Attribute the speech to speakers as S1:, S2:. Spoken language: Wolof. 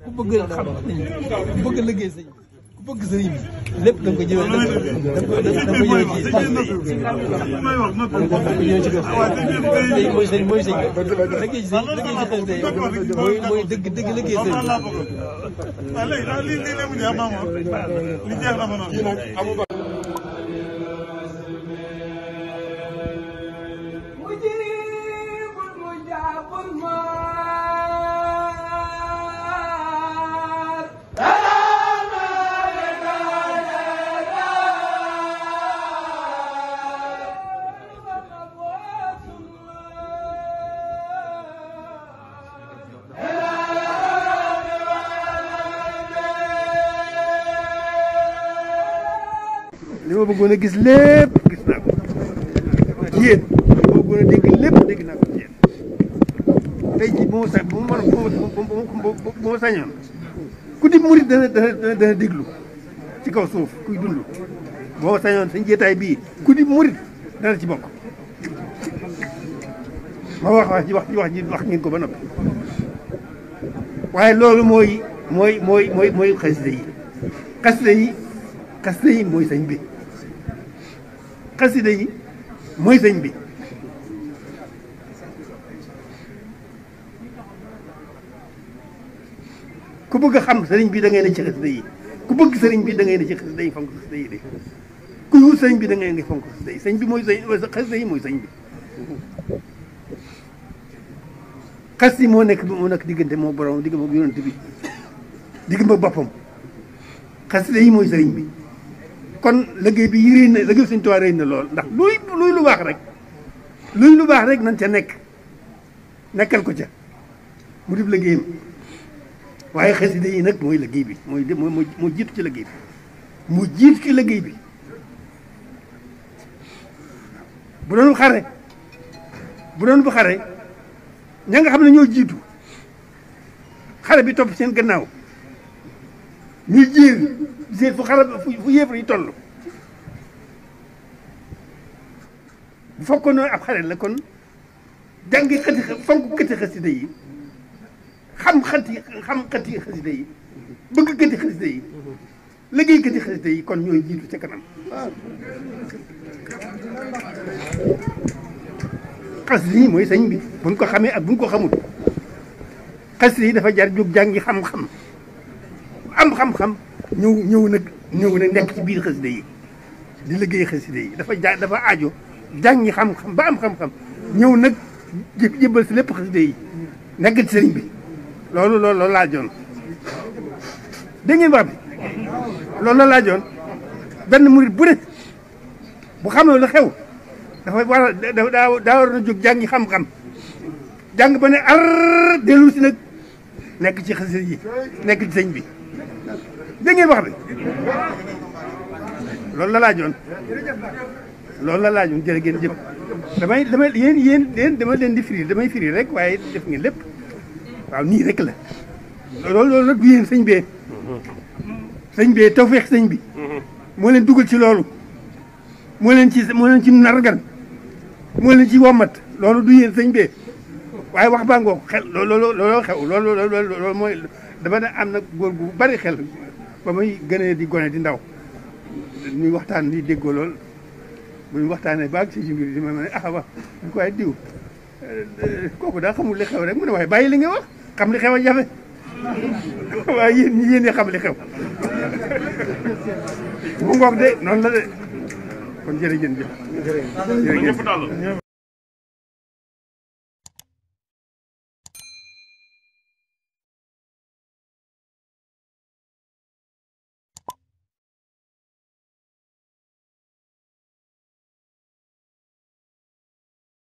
S1: ku bëgg xam sëñ bi ku bëgg liggéey sëñ bi ku bëgg sëriñ bi lépp da nga ko jëwee da nga ko ñëwee ci xas mooy sëñ mooy sëñ liggéey ci xas mooy dëgg dëgg liggéey sëñ
S2: li ma bëggoon a gis lépp gis naa ko ci yéen li ma bëggoon a dégg lépp dégg naa ko ci yéen tey jii bu ma sañoon ku di murit dana déglu ci kaw suuf kuy dund boo ma sañoon sañ jeetaay bii ku di murit dana ci bokk ma wax ngeen ko ba noppi waaye loolu mooy xasida yi xasida yi mooy sëñ bi xasida yi mooy sëñ bi ku bëgg a xam sëriñ bi da ngay ne ci xasida yi ku bëgg sëriñ bi da ngay ne ci xasida yi fonk xasida yi de ku wut sëriñ bi da ngay fonk xasida yi sëñ bi mooy sëñ xasida yi mooy sëñ bi xasida yi moo nekk diggante moo borom digg moom yonent bi digg ma boppam xasida yi mooy sëriñ bi kon liggéey bi yëree na liggéey Sëñ Tuubaa rëy na lool ndax luy lu baax rek nañ ca nekkal ko ca mu def liggéeyam waaye xasida yi nag mooy liggéey bi moo jiitu ci liggéey bi mu jiitu ci liggéey bi bu doon xare ña nga xam ne ñoo jiitu xare bi topp seen gannaaw ñuy jéer fu yéefar yi toll bu fekkoon ne ab xare la kon jàngi fonk xëti xasida yi xam xëti xasida yi bëgg xëti xasida yi liggéey xëti xasida yi kon ñooy jiitu ca kanam xasida yi mooy sëñ bi buñ ko xamee ak buñ ko xamul xasida yi dafa jar jóg jàngi xam-xam am xam-xam ñëw nag nekk ci biir xasida yi di liggéey xasida yi dafa aajo jàngi xam-xam ba am xam-xam ñëw nag jébbal si lépp xasida yi nekk ci sëriñ bi loolu laajoon dégg ngeen wax bi loolu la laajoon benn murit bu ne bu xamee lu xew dafa daa war na jóg jàngi xam-xam jàng ba ne ar dellu si nag nekk ci xasida yi nekk ci sëñ bi dégg ngeen wax bi loolu la laajoon jërë ngeen jëf damay yéen dama leen di firi damay firi rek waaye def ngeen lépp waaw nii rek la loolu nag du yéen sëñ bee tawfeex sëñ bi moo leen dugal ci loolu moo leen ci nargan moo leen ci wommat loolu du yéen sëñ bee waaye wax baa ngoo xel looloo xew loolu mooy dama ne am na góor gu bari xel ba muy gënee di gone di ndaw ñuy waxtaan di déggoo lool bu ñu waxtaanee baag si mbir di ma ne wax ñu ko waaye diw kooku daa xamul li xew rek mu ne waaye bàyyi li nga wax xam li xew a jafe waaye yéen ñi xam li xew mu ngoog de noonu la de kon jërëjëf